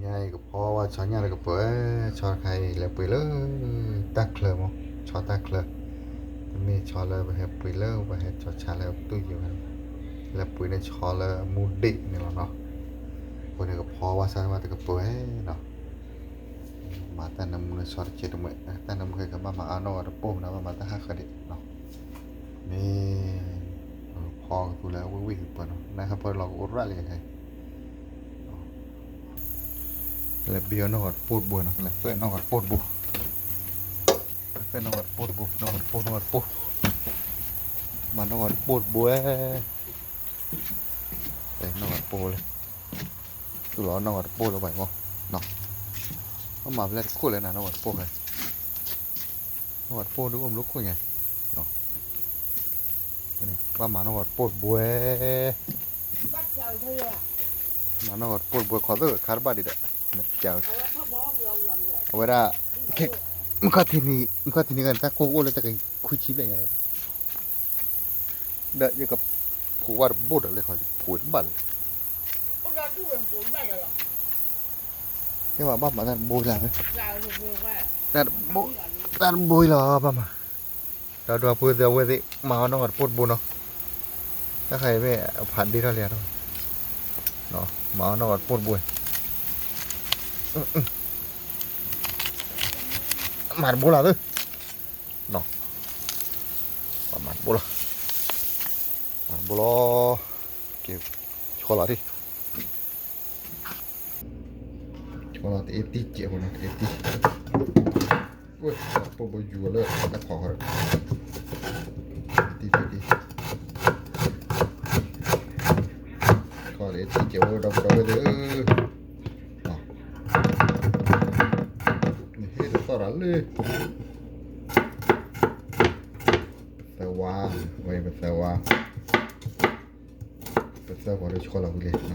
ယကဖီဝဲဆီညၣ်တကပၤ, ဆီတခါအံၤလဲၤပှ့ၤလၢတၢ်ချၢမး, ဆီတၢ်ချၢ, တမ့ၢ်ဆီလၢပဟဲပှ့ၤလၢပှၤဟဲကၠီၤဆါလၢပတူၢ်ယံၤဝဲ, လဲၤပှ့ၤန့ၢ်ဆီလၢအမူဒံးန့ၣ်လီၤနီၤ. အဃိန့ၣ်ကဖီဝဲဆီညၣ်တကပၤနီၤ. မၤတၢ်နၢမူနၢဆှီတကဲးတမှဲး, တၢ်နၢမူခဲကဘၣ်မၤအါနီၢ်ဂၤတပိၢ်နီၤ, ဘၣ်မၤတၢ်ဟးဃၢၤဒံးနီၤ. မ့ၢ်ဖီကသူလၢဝံၣ်ဝံၣ်ကပၤနီၤ, နဟဲဖီလီၤကအိၣ်ရၣ်လံခဲအံၤ. လဲၤဘံၣ်အီၤနီၢ်ဂၤတပိၢ်တဘိနီၤ, လဲၤသၢၣ်နီၢ်ဂၤတပိၢ်တဘိ, သၢၣ်နီၢ်ဂၤတပိၢ်တဘိ, နီၢ်ဂၤတပိၢ်, နီၢ်ဂၤတပိၢ်, မၤနီၢ်ဂၤတပိၢ်တဘိ, နီၢ်ဂၤတပိၢ်လၢ သူၣ်လီၤနီၢ်ဂၤတပိၢ်လၢပှၤမီၢ်, ဘၣ်မၤဖဲလဲၣ်တခိၣ်လဲၣ်နၤ နီၢ်ဂၤတပိၢ်ခဲ, နီၢ်ဂၤတပိၢ်ဒုးအိၣ်မူခိၣ်ညါ, ဘၣ်မၤနီၢ်ဂၤတပိၢ်တဘိ, မၤနီၢ်ဂၤတပိၢ်တဘိခီသၢၣ်ခါတဘၣ်ဒံးဒီး, အဝဲဒၣ်, မုၢ်ခီၣ်ထံးနံၤ, မုၢ်ခီၣ်ထံးနံၤဂၤန့ၣ် တၢ်ကိၢ်ကအိၣ်လၢတကခွံဆံဘျဲၣ်ညါ ဒီးယကဖိးဝဲတဘိဒီးလဲၤခီ ယဖိးတဘၣ်လၢၤ, မ့ၢ်ဘၣ်ဘၣ်မၤတၢ်တဘိလၢ်, တၢ်တဘိလီၤ ဘၣ်မၤ, ဒီးဒွးဖိသ့ၣ်အဝဲသ့ၣ် မၤအီၤနီၢ်ဂၤတပိၢ်တဘိနီၤ, တၢ်ခါအံၤမ့ၢ်အဖးဒ့ထီၣ်လံဧါ, မၤအီၤနီၢ်ဂၤတပိၢ်တဘိ, မၤတဘိလီၤသု မၤတဘိလီၤ, မၤတဘိလီၤ, ကဲ, ဆီလီၤဒံး, ဆီလီၤတအ့တံၢ်ကဲးဖိနီၤ, တအ့တံၢ်, ဝဲၢ်ပိၢ်ဘိယူၤအီၤလၢတၢ်ဖီဃီဒီး, တအ့တံၢ်, ဆီလီၤတအ့တံၢ်ကဲးဖိဒီပုၢ်ဒီဝဲၢ်သ့ၣ်ဧၢ, နဟ့ၣ်တသီၣ်ရၤလၢ ပသၢဝါ, ဝဲပသၢဝါ, ပသၢဝါဒီးဆီလီၤဝံၤလံ,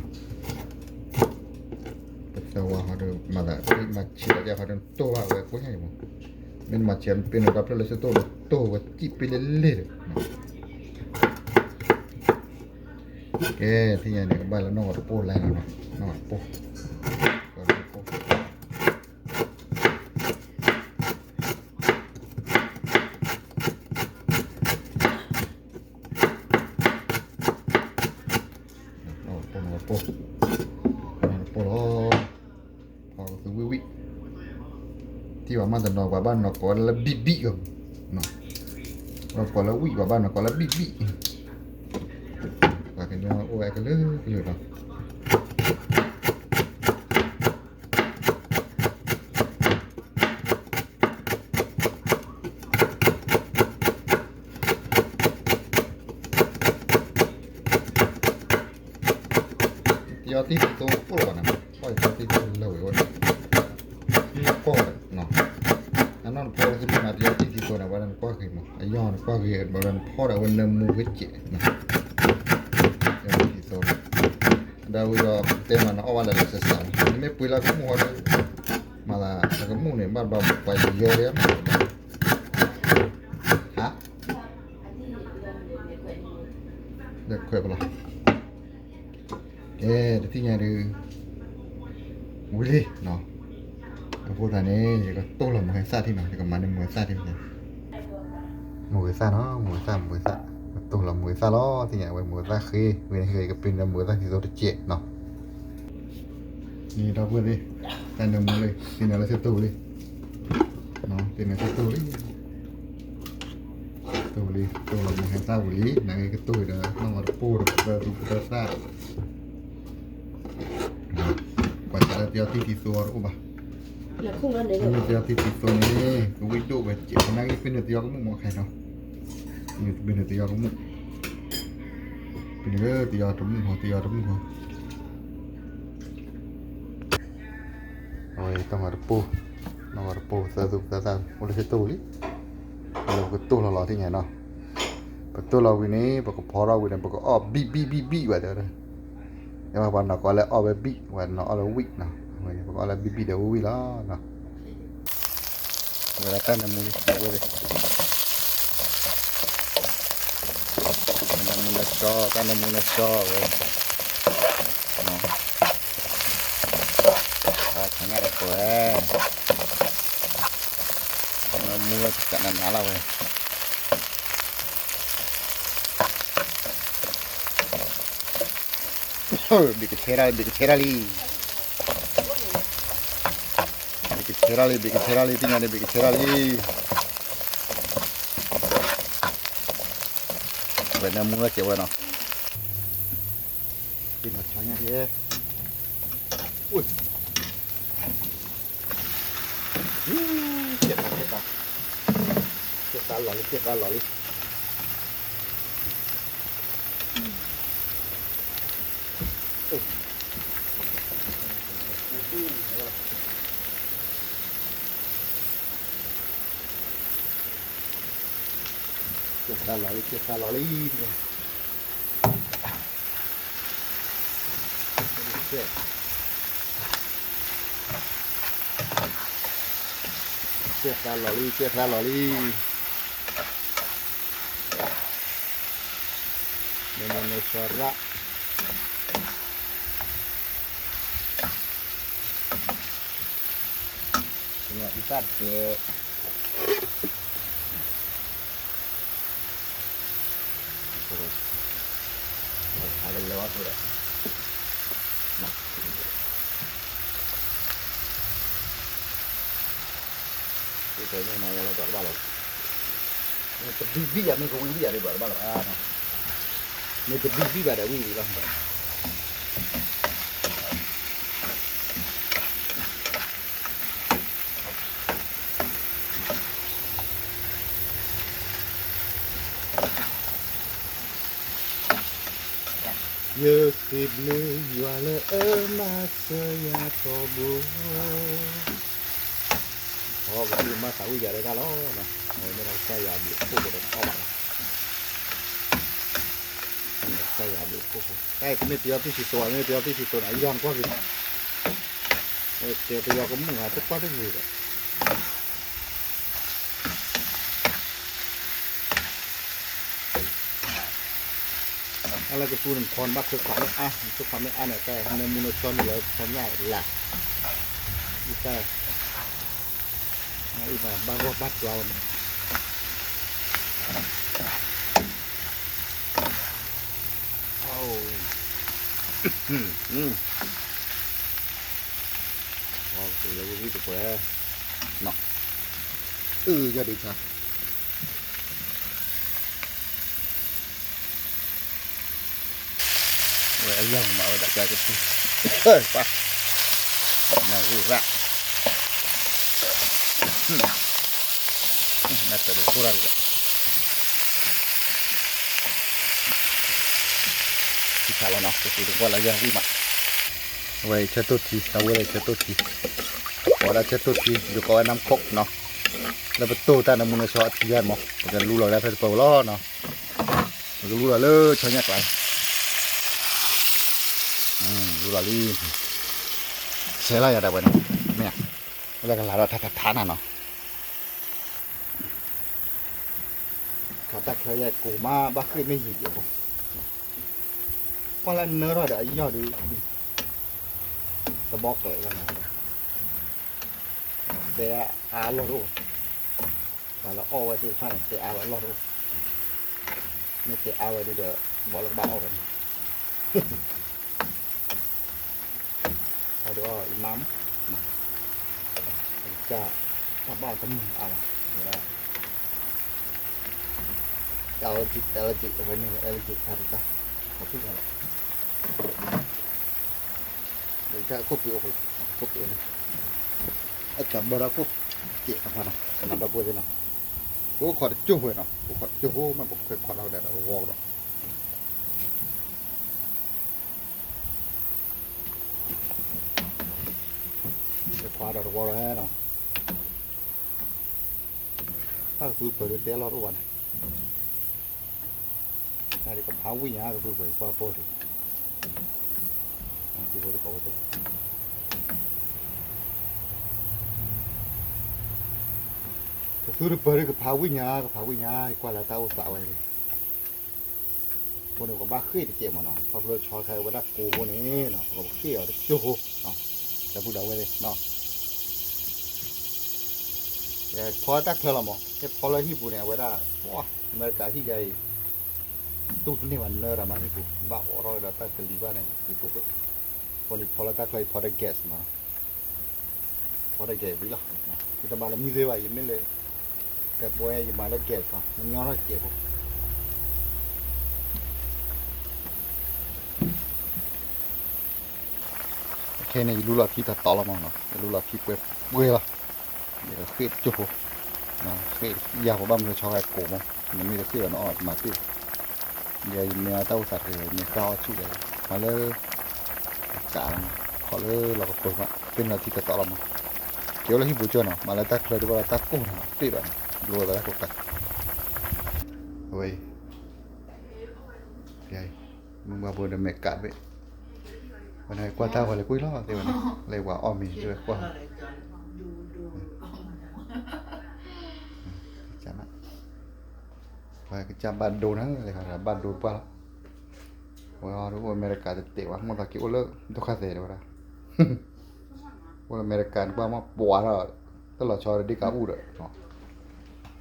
ပသၢဝါဟီဒီးမၤသး, မၤဆံးလီၤဒ်ဟီဒီးနတိၢ်ဘၣ်ဝဲကိးညါအံၤမး, မ့ၢ်နမၤဆံးလီၤပ့ၤနီၣ်ဒီဖျၢၣ်လၢဆၢတိၢ်နတိၢ်ဝဲစံၣ်ပ့ၤလၢလ့ၢ်ဒီး ကဲ, ထံၣ်ညါန့ၣ် ကဘၣ်လၢနီၢ်ဂၤတပိၢ်လဲၣ်နီၤ, နီၢ်ဂၤတပိၢ်, နီၢ်ဂၤတပိၢ်, နီၢ်ဂၤတပိၢ်လီၤ, ဖီကသူဝံၣ်ဝံၣ်, ထံၣ်ဘၣ်မးတနီၤ ပှၤဘၣ်နီၤကိးလၢဘံၣ်ဘံၣ်အီၤ, ဘၣ်ကိးလၢဝံၣ် ပှၤဘၣ်နီၤကိးလၢဘံၣ်ဘံၣ်, ပှၤကညီအိၣ်ဝဲကလုာ်ကလုာ်လီၤ. တယီတံၢ်သံသိအိၣ်လၢၤဘၣ်န့ၣ်, ပှၤတယီတံၢ်သံသိလၢဝဲအိၣ်န့ၣ်, မ့ၢ်ကီၢ်ဒီး, အနီၢ်တဖီကသူမ့ၢ်မၤ တယီတံၢ်သံသိန့ၣ် ဝဲဒၣ်နကွၢ်ဂ့ၤမး, အယီၢ်နကွၢ်ဂ့ၤ ဘၣ်ဝဲဒၣ်နဖီဒီးဝဲနၢမူဝဲစဲး, တယီတံၢ်သံသိ, ဒီးဝံၤဒီးတဲမးနအီၣ်ဘၣ်လၢလၢစၢ်စၢ်, နမ့ၢ်ပှ့ၤလၢကမူၣ်ဃီဒီး, မၤသးလၢကမူၣ်န့ၣ် ဘၣ်ဘျီပှၤယီၤဒၣ်မး, ဟါ, ဒီးခွဲးပလီၤ ကဲ, တထံၣ်ညါဒုး, ဝံၤလံနီၤ, အဃိသတးန့ၣ် ယကတိၢ်လီၤမုၢ်ဟဲသၣ်ထံနီၤ, ယကမၤန့ၢ်မုၢ်ဟဲသၣ်ထံန့ၣ်, မုၢ်ဟဲသၣ်နီၤ, မုၢ်ဟဲသၣ်, မုၢ်ဟဲသၣ်, ကတိၢ်လီၤမုၢ်ဟဲသၣ်လီၤ, ထံၣ်ညါဝဲမုၢ်ဟဲသၣ်ဃ့, ဝံၤန့ၣ် ယကပ့ၤန့ၢ်မုၢ်ဟဲသၣ်ထံသိတကဲးနီၤ. န့ၣ်ဒီပုၢ်ဝဲၢ်သ့ၣ်, တၢ်နၢမူလၢ သ့ၣ်နၤလၢဆၢတိၢ်ဝံၤလံ, သ့ၣ်နၤဆၢတိၢ်ဝံၤလံ, တိၢ်ဝံၤလံ, တိၢ်လီၤမုၢ်ဟဲသၣ်ဝံၤလံ, နာ်က့ကတိၢ်ဝံၤဒီးနီၢ်ဂၤတပိၢ်ဒီးပသၢသူပသၢသၣ်, ကွၢ်စးလၢတယီတံၢ်သံသိအီၤတအိၣ်ဘၣ်, မ့ၢ်တယီတံၢ်သံသိန့ၣ် ကဝံၣ်ဒိၣ်ဝဲစဲး, နာ်က့ပ့ၤန့ၢ်တယီကမူၣ်မးခဲနီၤ, ပ့ၤန့ၢ်တယီကမူၣ်, ပ့ၤန့ၢ်တယီတမူၣ်ဟီ, တယီတမူၣ်ဟီ အဝဲတၢ်မၤတပိၢ်, နီၢ်ဂၤတပိၢ် ပသၢသူပသၢသၣ် အိၣ်လၢဆၢတိၢ်ဝံၤလံ, လၢပကတိၢ်လီၤလီၤထံၣ်ညါနီၤ, ပတိၢ်လီၤဝံၤန့ၣ် ပကဖီထီၣ်ဝံၤန့ၣ် ပကအီၣ်ဘံၣ်ဘံၣ်ဘံၣ်ဘံၣ်ဝဲဒီး, အဝဲပှၤနီၢ်ကီးလၢအီၣ်ဝဲဘံၣ်, ဝဲနီၢ်အီၣ်လၢဝံၣ်နီၤ, အဝဲန့ၣ် ပကအီၣ်လၢဘံၣ်ဘံၣ်ဒီးဝံၣ်ဝံၣ်လီၤနီၤ. အဝဲဒၣ်တၢ်နၢမူလံ, အဝဲသ့ၣ်, တၢ်နၢမူလၢကၠီ, တၢ်နၢမူလၢကၠီဝဲ, အ ညါဒီးပှဲၤ, မူကနးနးလီၤဝဲ, ဘ့ၣ်ကဆဲးတၢ်လံ, ဘ့ၣ်ကဆဲးတၢ်လံ, ဘ့ၣ်ကဆဲးတၢ်လံ, ဘ့ၣ်ကဆဲးတၢ်လံ, သ့ၣ်ညါန့ၣ် ဘ့ၣ်ကဆဲးတၢ်လံ, ဝဲန့ၣ်မူလၢကဲဝဲနီၤ, သ့ၣ်နီၤဆီညါကဲ, အိၣ် ကဲသးကဲသး, ကဲသးလီၤလံ ကဲသးလီၤလံ, ကဲသးလီၤလံ ကဲသးလီၤလံ. ကဲသးလီၤလံ ကဲသးလီၤလံ, မ့ၢ်မ့ၢ်န့ၣ်စီၤရၣ် အံသၣ်တကဲး, အကလဲၤဝဲဒီး, မ့ၢ်တဘံၣ်ဘံၣ်ယၤ မ့ၢ်ကဝံၣ်ဝံၣ်ယၤဒီးဘၣ်လီၤ, မ့ၢ်တဘံၣ်ဘံၣ်ဘၣ်ဒီးဝံၣ်ဝံၣ်လီၤ. ယစံးဘျုးယွၤလၢအမၤစၢၤယၤထီဘိ, အီ ပသုတမၤသးဝံၣ်ယၤဒၣ်တၢ်လီၤ, မ့ၢ်ဒၣ်ကစၢ်ယွၤအဘျုးအဖှိၣ်ဖိဒီးတအီၣ်ဘၣ်လီၤ, ကစၢ်ယွၤအဘျုးအဖှိၣ်ဖိ, တၢ်အံၤတမ့ၢ်ပယီၤသုးဆံးသိးဘၣ်, မ့ၢ်ပယီၤသုးဆံးသိးန့ၣ် အယီၢ်နကွၢ်က့ၤ, ကဲပယီၤကမူၣ်ဂၤတကွၢ်တဂ့ၤဒီး အလၢကသူန့ၣ် နထီနဘၣ်ခွဲးခွါမ့ၢ်အါ, နခွဲးခွါမ့ၢ်အါန့ၣ် တၢ်နမူနဆီန့ၣ်လၢဆီညၣ်လၢ်, အံသၣ်, နအံသၣ်ဘၣ်ဂီၢ်ဘၣ်ကျါဝဲန့ၣ်, အအိၣ် လၢဝံၣ်တပှဲၤ, အၢ ယီၢ်ဒံးဆါ ဝဲအလီၢ်မၤဝဲဒၣ်ကဲကဆူ, ပှၤ, နဂုၢ်ရၣ်, နတဒိးခိၣ်ရၣ်ဒံးဘၣ်, ထံဆးလီၤနီၤ ပက့ၤတကွၢ်လၢယီၢ်ဝံၣ်မး, အဝဲဆၢတိၢ်ထံ အဝဲလၢဆၢတိၢ်ထံ, ကိးဝဲဒၣ်ဆၢတိၢ်ထံ ယကိးဝဲနၢ်ခိၣ်နီၤ, လၢပတိၢ်တၢ်နမူနဆီအထံယါမး ပကလူလီၤဝဲဒၣ်ဖဲတပၢၤဝဲလီၤနီၤ, ပကလူလီၤလၢဆီညၣ်ကျါ, လူလီၤလံ, ဆဲးလီၤယၤဒၣ်ဝဲန့ၣ်, မ့ၢ်ဧါ, ဝဲဒၣ်ကလၤထီၣ်ထါထါထါနၤနီၤ, ခးတၢ်ချၢယဲၢ်ကိးမး ဘၣ်ဃ့ၢ်မ့ၢ်ယံာ်ယံာ်ဖိ, ကွၢ်လၢနၢထီၣ်ဒီးအယီၢ်ဒုး, တဘီကျဲးလီၤ, တဲအါအလီၢ်တအိၣ်, ပှၤလၢအီၣ်ဝဲသ့ၣ်တဖၣ်န့ၣ် တဲအါဝဲအလီၢ်တအိၣ်, မ့ၢ်တဲအါဝဲဒုးဒီး ဘၣ်လၢကဘၣ်အီၣ်ဝဲန့ၣ် အဒိအီၣ်အံၤမးမး, ကစၢ်တၢ်ဘၣ်အီၤတမုာ်အါဘၣ်, ဝဲဒၣ် allergy allergy အဝဲန့ၣ် allergy တခါတခါ, ခီၣ်ဖံးခါလီၤ, ကစၢ်ခိၣ်ပှ့ၤအိၣ်, ခိၣ်ပှ့ၤအိၣ်, အတၢ်ဘၣ်ဒီးခိၣ်ပှ့ၤအဖါနီၤ, မၤဒီပုၢ်ဝဲၢ်သ့ၣ်နီၤ, ပအိၣ်ခိးတကၠိၢ်ဝဲနီၤ, ပအိၣ်ခိးတကၠိၢ်ဖိမး ပခွဲးခွါထီၣ်ကဒါဒီးဂီၤကဒီး ခွါဒီးတဝီဒီးနီၤ, တၢ်ကသူတပၢၤဒုးတဲအလီၢ်တအိၣ်ဘၣ်န့ၣ်, နကဖးဝံၣ်ညါကသူတပၢၤကွၢ်ပီၢ်ဒံး, ကသူတပၢၤဒုး ကဖးဝံၣ်ညါ ကဖးဝံၣ်ညါ ယကွၢ်လၢတၢ်အိၣ်သးဝဲန့ၣ်, အဃိန့ၣ် ပကဘၣ်ဃ့ၢ်တကဲးမးနီၤ, ခီဖျိဆီတခါအံၤဝဲဒၣ်ကိးဖိန့ၣ်နီၤ, ပကဘၣ်ဃ့ၢ်အီၤတကၠိၢ်ဖိ, ဒီပုၢ်ဒီဝဲၢ်သ့ၣ်နီၤ ဖီတၢ်ချၢလီၤမး, ဟဲဖီလၢဟံၣ်ပူၤန့ၣ် အဝဲဒၣ် ပှၤ အမဲရကၤဟံၣ်ယါအံၤ တူၢ်တန့ၢ်ဘၣ်နၢတၢ်မးဟံၣ်ပူၤ, ဘၣ်အိးထီၣ်ဒီးတၢ်ကလံၤဘၣ်န့ၣ် ဟံၣ်ပူၤဖုၣ်, အဃိန့ၣ်ဖီလၢတၢ်ချၢ ယဖီဒီး gas မး, ဖီဒီး gas ဝံၤလီၤ, ယတမၤလၢမံသ့ဘၣ်, ယမ့ၢ်လၢ ကဲပဝဲယမၤလၢ gas မး မညီထီၣ်စဲးဖိ ခဲန့ၣ် ယလူလီၤခံတတီၤလီၤမးနီၤ, ယလူလီၤခံပှဲၤပှဲၤလီၤ, ယဃ့ၢ်တကၠိၢ်ဖိ, ဃ့ၢ်ယၤဖိဘၣ်မနုၤဆီဂၤကိးမး, နမ့ၢ်တဃ့ၢ်ဘၣ်နအီၣ်မၤတ့ၢ်, ယမ့ၢ်အတၢ်အိၣ်သးတဂ့ၤ မ့ၢ်ဃၣ်အီၣ်ဆူၣ်ဒီး မၤလၢ ကးလီၤမး, ခီလၢလီၤကပၢၤမး သ့ၣ်နီၣ်ထံတတီၤလီၤမး, ကဲဝဲလၢဟံၣ်ပူၤကၢၢ်နီၤ, မၤလၢတၢ်ချၢဒ်ဘၣ်လၢတၢ်ကိၢ်နီၤ တ့ၢ်ဘၣ်န့ၣ် ဘျိဝဲဒၣ်တၢ်ကိၢ်ကး, အဝဲအံၤ မုၢ်ဘၣ်ဘိဒီးမဲာ်ကးတဘ့ၣ်, ဝဲန့ၣ်ကွၢ်တၢ်ဝဲလၢကွံာ်လီၤသ့ဝဲန့ၣ် လၢပှၤအီၣ်မ့ၤတဝဲကွၢ်, ဝဲကစၢ်ဘၣ်ဒိနၤ ဘၣ်ဒိပှၢ်လီၤ, ဝဲအိၣ်အမဲရကၤတတဲာ်ဝဲ မိၢ်သးက့အိၣ်လၢဒုက္ခသည်တဝဲဒၣ် အိၣ်လၢအမဲရကၤန့ၣ် ပှၢ်မ့ၢ်ပှၤဒီး တၢ်လီၤဆီဒီးဒ့ကးအူၣ်ဒီး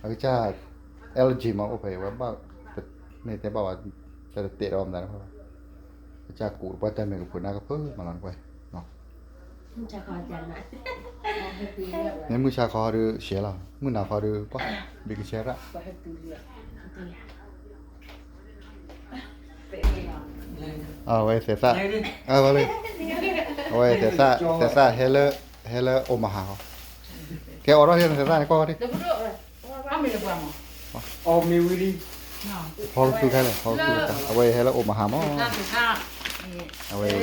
အကစၢ် L G မးအိၣ်ဖဲအံၤဝဲဘၣ် မ့ၢ်တဲဘၣ်ဝဲ တၢ်တတဲာ်ဒီးမတၤတဖၣ်ဘၣ်, အကစၢ်ကူးပှၢ်တၢ်မဲာ်ကဖုးနၢ်ကဖၢမးလီၤနကွၢ်, မ့ၢ်မုၢ်ဆါခီဒီးရှဲလီၤ မုၢ်နၤခီဒီးပှၢ် ဘံကဆဲရၣ် အဝဲသဲးသၣ်, အဝဲလၢ, အဝဲသဲးသၣ်, သဲးသၣ်ဟဲလၢ, ဟဲလၢ Omaha ဟီ, ကဲအိးထီၣ်ဟဲသဲးသၣ်န့ၣ်ကွၢ်ဝဲဒၣ်, ဖီကသူခဲလဲၣ်, ဖီကသူတခါ, အဝဲဟဲလၢ Omaha မး, အဝဲ, တ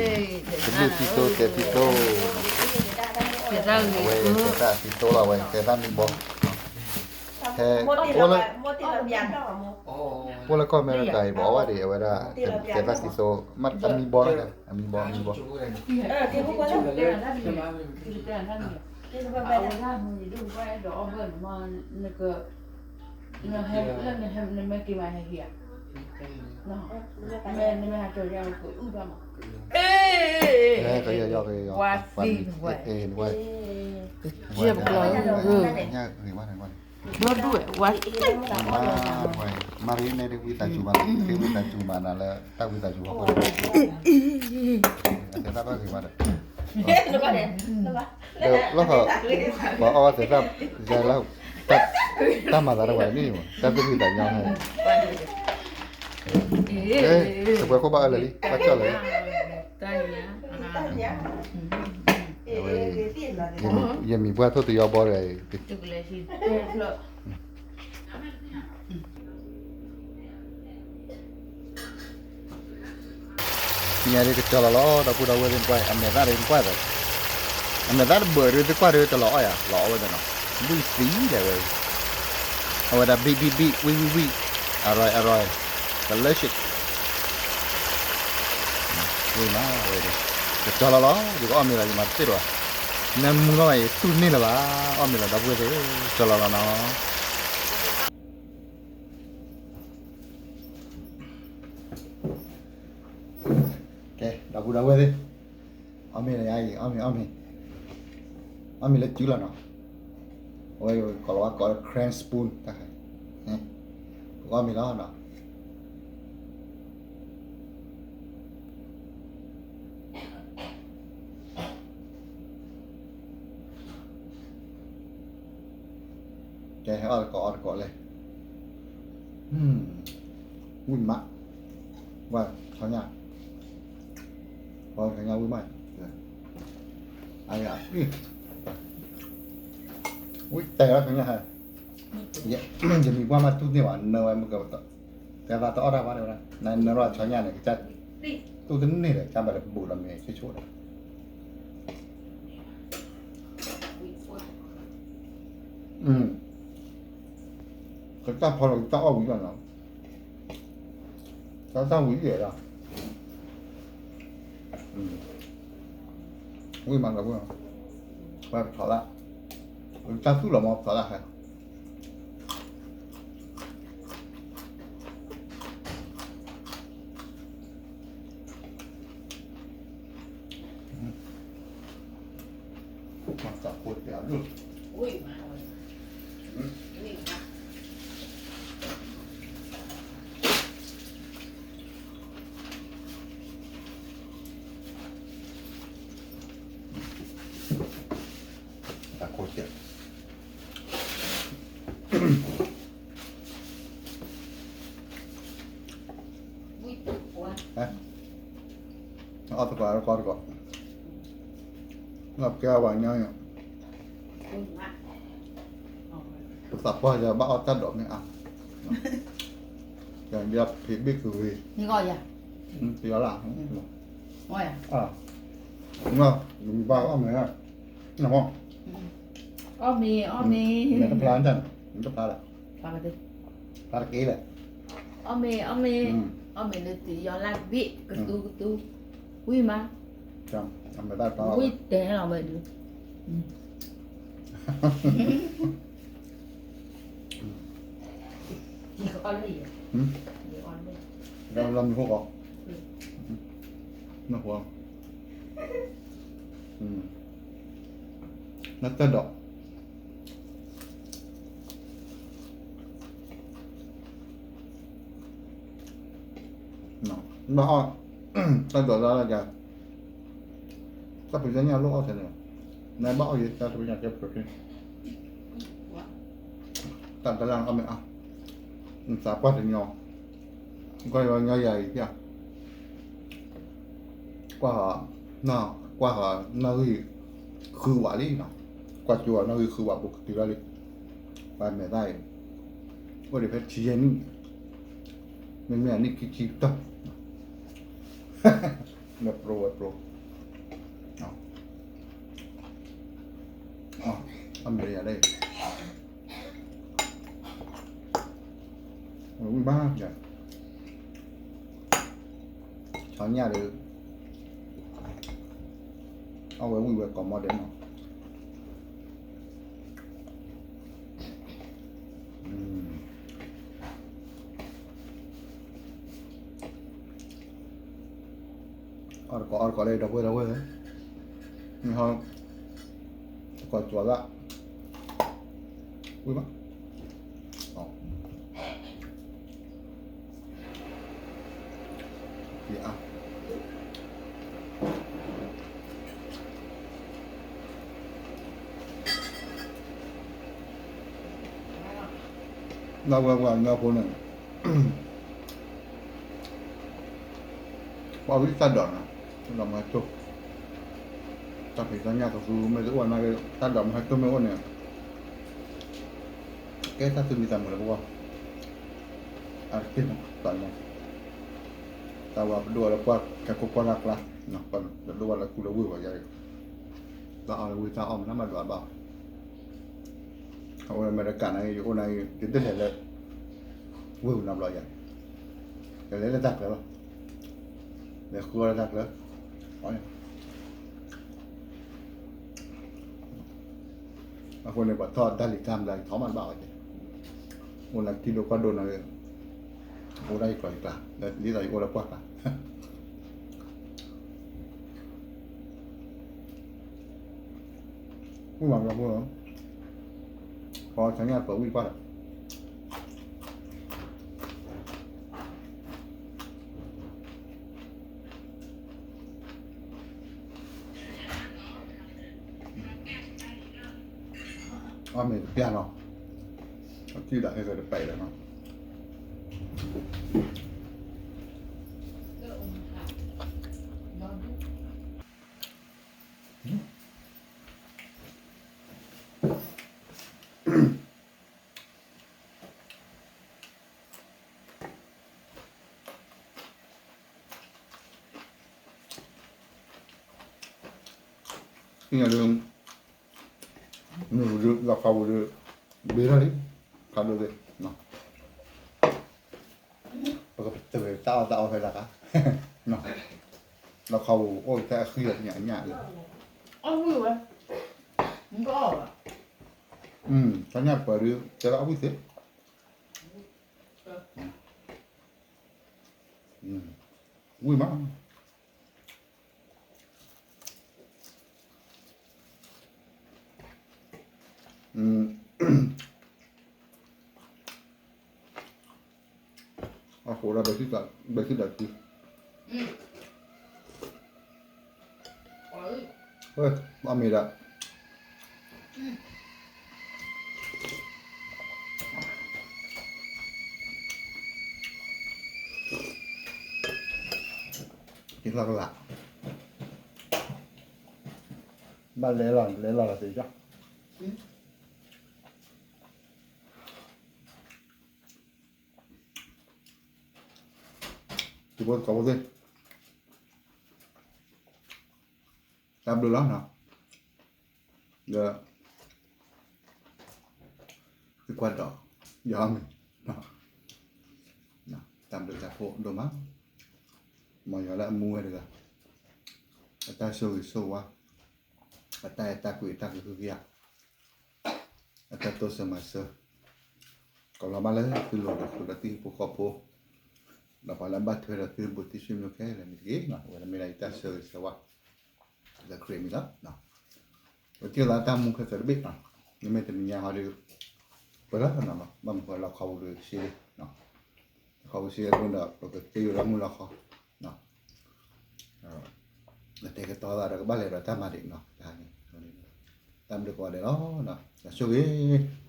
မုၢ်သံတိတဲာ်သံတိ, အဝဲသဲးသၣ်သံတိလီၤ အဝဲသဲးသၣ် မံဘီ ဟဲ, အိၣ်လၢကီၢ်အမဲရကၤအံၤ ပှၤအီၣ်ဝဲဒၣ် အဝဲဒၣ် သဲးသၣ်သံတိ, မ့ၢ်အမံဘီလီၤ, အမံဘီ, အမံဘီ, ကယီကယီ, မၤရံန့ၣ်ဒ်ဝံသးစူၤမး, ဃ့ဝံသးစူၤမးနၤလၢတၢ်ဝံသးစူၤအဃိန့ၣ်, အသဲးသၣ်ဘၣ်ဂ့ၤမးဒီး, လီၤ, ပှၤအီၣ်သဲးသၣ်, ယလၢ, တၢ်မၤသးတဝဲန့ၣ်, တၢ်သူၣ်ဖှံသးညီ, တပှဲၤခိၣ်ဘၣ်အၢလၢာ်လံ ဘၣ်ကၠီၣ်လၢာ်လံ, အဝဲ, ယမံၤပှၢ်ထိၣ်တယီဘီဒီး, မ့ၢ်ဒ်ကတီၤလီၤလီၤ ဒီပုၢ်ဒီဝဲၢ်သ့ၣ်နကွၢ်, အမဲာ်သၣ်ဒ်နကွၢ်သး, အမဲာ်သၣ်တဘၣ်ဒ်သ့ၣ်ကွၢ်ဒ်တလီၤအီၣ်ယၤ လီၤအီၣ်ဝဲသးနီၤ, ဘုၣ်သံဒၣ်ဝဲ, အဝဲဒၣ်ဘံၣ်ဘံၣ်ဘံၣ် ဝံၣ်ဝံၣ်ဝံၣ်, အရၢၢ်အရၢၢ်, delicious, ဝံၣ်မးဝဲ, ကတီၤလီၤလီၤ ယကအီၣ်မ့ၤလီၤ ယမၤတသ့လၢၤဘၣ်, နမူလီၤဘၣ် ယတူၢ်န့ၢ်လၢၤဘၣ်, အီၣ်မ့ၤလီၤ ဒီပုၢ်ဝဲၢ်သ့ၣ်, ကတီၤလီၤလီၤနီၤ. ကဲ ဒီပုၢ်ဒီဝဲၢ်သ့ၣ်, အီၣ်မ့ၤလၢယၤအံၤ အီၣ်မ့ၤ အီၣ်မ့ၤ, အီၣ်မ့ၤလၢစုလီၤနီၤ, အဝဲကိးလီၤဝဲကိးလၢ crank spoon တၢ်ခါ, ပကအီၣ်မ့ၤလီၤနီၤ. ကဲ ဟဲအီၣ်တကိးအီၣ်တကိးလဲၣ်, ဝံၣ်မး, ဝဲ ဆီညါ, ဝဲ ဆီညါဝံၣ်မး, အ, ဝံၣ်တဲာ်လီၤဆီညါ, ယမံၤပှၢ်မးတူၢ်န့ၢ်ဘၣ် နၢဝဲမ့ၢ်က, တဲသးတအီၣ်တၢ်ဘၣ်တဲဝဲဒၣ် နနၢထီၣ်ဆီညါန့ၣ် ကစၢ်တူၢ်တန့ၢ်ဒီး ကစၢ်ဘၣ်လၢဘူးဒီးမ့ၤဆိဆိဒီး ကစၢ်ဖီလီၤ ကစၢ်အီၣ်ဝံၤလီၤနီၤ, ကစၢ်ဝံၤယဲၢ်လီၤ, ဝံၤမးလီၤဝံၤ, ဝဲပထီၣ်လၢ, ကစၢ်သူၣ်လီၤမ့ၢ်ပထီၣ်လၢဟဲ မၤသးဖိတပျးဒိၣ်, ဝံၤမးဝဲ, တၢ်ခိၣ်စဲး အီၣ်သကိးတကိးတကိး လီၤကဲဝဲညါန့ၣ် ပသးပှၢ်ယၤဘၣ်အီၣ်တၢ်ဒိးမ့ၢ်အါ ယၤဖံးဘ့ၣ်ကဂ့ၤ ယၤလၢ ဘၣ်အီၣ်မ့ၢ် အီၣ်မ့ၢ် အီၣ်မ့ၢ် မ့ၢ်တဖျါတၢ် မ့ၢ်တဖျါလၢ ဖျါတက့ၢ်လဲၣ် အီၣ်မ့ၢ် အီၣ်မ့ၢ် အီၣ်မ့ၢ်လၢတယီၤလၢဘ့ၣ် ကသူကသူ ဝံၣ်မး ဝံၣ်တဲလီၤဝဲဒုး လီၤမံၤဟိၣ်ကီး နၢ်ဟူ နတၢ်ဒိး ဘၣ်အီၣ် တၢ်ဒိးလၢက တၢ်ဖံးတၢ်ညၣ်လိၣ်အီၣ်ထဲန့ၣ် နဘၣ်အီၣ်ယဲ တၢ်ဖံးတၢ်ညၣ်ကဲ protein တၢ်တလၢ်အီၣ်မ့ၢ်အါ နသးပှၢ်တညီ ကွၢ်ညီယၤအံၤ ကွၢ် ကွၢ်ဃီၤနီၣ်ဂံၢ်ဃုဝးလံနီၤ ကွၢ်ကၠိအီၤနီၣ်ဂံၢ်ဃုဝး ဘူးကတုၤလီၤလံ ပှၤမဲာ်သၣ်အံၤ အိၣ်ဒံးဖဲဆံယဲၢ်နံၣ် မ့မ့ၢ်အနံၣ်ခံဆံကတၢၢ် ဝဲပျိဝဲပျိ အီၣ်မ့ၢ်ယၤလၢ ဝံၣ်ဘၣ် ဆီညၣ်ဒီး အီၣ်ဝဲဝံၣ်ဝဲကိးမီၤဒဲးနီၤ အီၣ်တကိးအီၣ်တကိးလၢဒီပုၢ်ဝဲၢ်ဒီပုၢ်ဝဲၢ် မ့ၢ်ဟီ တကိးကွၢ်ဘၣ် ဝံၣ်ဘၣ် အီၣ် လၢဝဲပှၤကညီဖိန့ၣ် ပှၤဝံၣ်တၢ်ဒိးနီၤ တၢ်ဒိးမုၢ်ဟဲတိၢ် တၢ်ဖံးတၢ်ညၣ်ကသူမ့ၢ်တအိၣ်နာ်က့ တၢ်ဒိးမုၢ်ဟဲတိၢ်မ့ၢ်အိၣ်န့ၣ် ကဲတၢ်သူၣ်မံသးမုာ်လၢပဂီၢ် အတက့ၢ်မး တၢ်ဝဲပဒိၣ်ဝဲလၢပှၢ်ကဲခိၣ်ပှၢ်လၢ်ကျါ ပဒိၣ်ဝဲလၢကူလၢဝ့ၢ်ဝဲယၤ တၢ်အီၣ်လၢဝ့ၢ်တၢ်အီၣ်မ့ၢ်နမ့ၢ်ဒွးဘၣ် အဝဲအမဲရကၤန့ၣ် ယအိၣ်န့ၣ် ယတလဲၤလၢ ဝ့ၢ်ပူၤနီတဘျီယၤန့ၣ် ယလဲၤလၢတၢ်ချၢလီၤ လဲၤဃုအီၣ်လၢတၢ်ချၢ အဃိန့ၣ် ပှၤထီၣ်တၢ်လံၤတၢ်မၤလၢယထီၣ်မးတဘၣ်ဝဲကဲ အိၣ်လၢထံဒိၣ်ကီၢ်ဒိၣ်န့ၣ် အိၣ်ဒၣ်ယကျိၤယကျါ ဒ်သိးယအိၣ်လၢပှၢ်ကျါ ဝံၣ်မးဘျီဖိလီၤ ပှၤဆီညၣ်ပၢၤဝံၣ်ပှၢ်ဒီး အီၣ်မ့ၢ်တပျၢ်နီၤ အထံၣ်ဒၣ်ဟဲက့ၤတပဲာ်ဒီးနီၤ သ့ၣ်ညါဒုး မ့ၢ်ဝံၤဒုး လီၢ်ခီဝံၤဒုး ဘ့ထီၣ်လံ ခါဒိၣ်သ့ၣ် ပကပတုာ်တၢ်အီၣ်တၢ်အီဖဲလၢခါ လီၢ်ခီဝံၤအိၣ်ထဲအဃံအညၣ်အညၣ်လီၤ အီၣ်ဝံၣ်ဝဲ မ့ၢ်အီၣ်ဘၣ် ဆီညၣ်ပၢၤဒုး တဲလၢအီၣ်ဝံၣ်သ့ ဝံၣ်မး အံၤ အံၤ ကိးဒီးဘဲသုဒီးသု, ဘၣ်မ့ၢ်ဒီး တလီၢ်ကလး, ဘၣ်လဲၤလီၤ လဲၤလီၤလီၤသ့ၣ်ကီး တံၤဖိသကိးဖိသ့ၣ်, တၢ်ဘျုးလီၤနီၤ, ဒီး သုကွၢ်ဒီး ယမံၤ, တၢ်ဘျုးတၢ်ဖှိၣ်ဒိၣ်မး, မ်ယွၤလၢအမူဝဲတဂၤ, အတၢ်ဆိၣ်ဂ့ၤဆိၣ်ဝါ, အတၢ်အဲၣ်တၢ်ကွံအတၢ်ကဟုကယာ် အတၢ်တိစၢၤမၤစၢၤ, ကလီၤဘၣ်လၢသုလိၤဒီးဃုာ်ဒီးသုဟံၣ်ဖိဃီဖိ, ဒီးပှၤလၢအဘၣ်ထွဲဒီးသုဘူးတံၢ်ဆ့မ့ၢ်ခဲလၢာ်န့ၣ်တက့ၢ်. အဝဲန့ၣ်မ့ၢ်ဒၣ်ယတၢ်ဆၢဂ့ၤဆၢဝါ လၢခရံာ်အမံၤလီၤ. ပထံၣ်လိာ်သးတၢ်မူခဲသၢတဘ့ၣ်, မ့မ့ၢ်တနံၤညါဟီဒီး ပှဲၤလီၤနီၤ, ဘၣ်မနုၤဃိလီခီပူၤဒီးဆံးလံ, လီခီပူၤဆံးအဃိဒီး ပကသ့ဝဲလၢမုၢ်လီခီ အတဲာ်ကတီၤသးဒီးကဘၣ်လဲၤဒီးတၢ်မၤဒံးနီၤ, တၢ်န့ၣ် တၢ်ဘျုးကိးဂၤဒဲးလီၤ, ဆိၣ်ဂ့ၤ